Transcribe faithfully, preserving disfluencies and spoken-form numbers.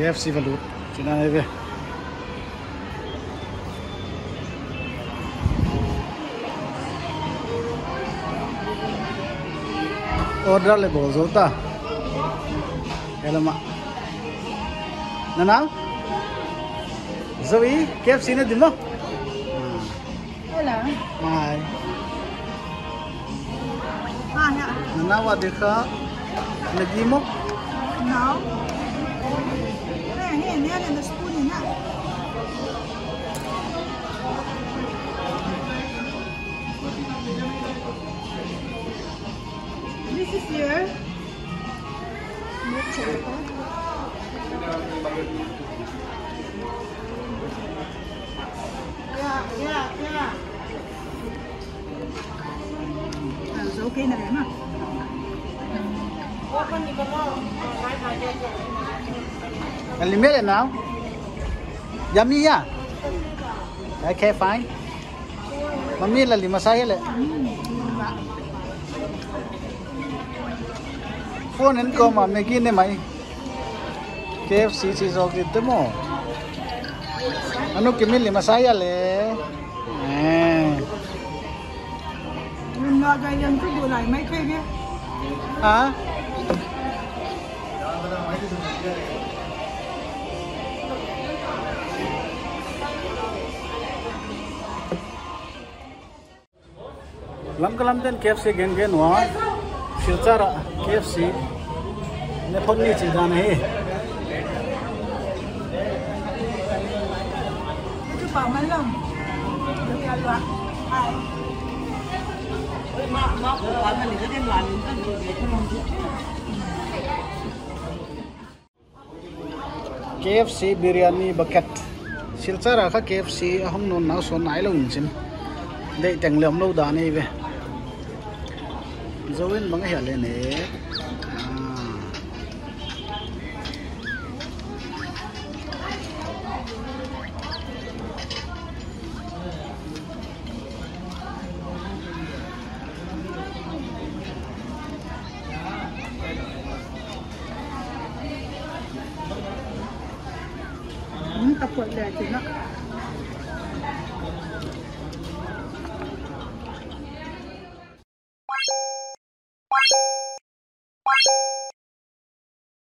K F C va lut. China ve. Order le bawl zou ta. Hello ma. Nana? Zoe, K F C na di maw? Ah. Hello. Hi. Ah, ya. Nana, wah di kha? Maggi maw? No. Eh, here, here, the spoon in that. This is here. A lim e le nau. Yummy ya. Okay, fine. Mami, la lim a sa hi le. Phone in ko ma, Maggi ne mai. K F C chi zou di te maw. Anu Kimi, lim a sa hi le. Eh. Lim na ga yang tu bu lai mai kai ge. Ha? Lamka lam ten K F C gen gen ua. Silchar a K F C ne phot ni chi dan hi. Chu pa man lam. Hi. K F C biryani bucket. Silchar a kha K F C a hong nawn nau sawn nailou in chin. Deih teng lem lou dan ei ve. Zoe in bang a hia le ne. Ah. Hmm, ka puat le chin a.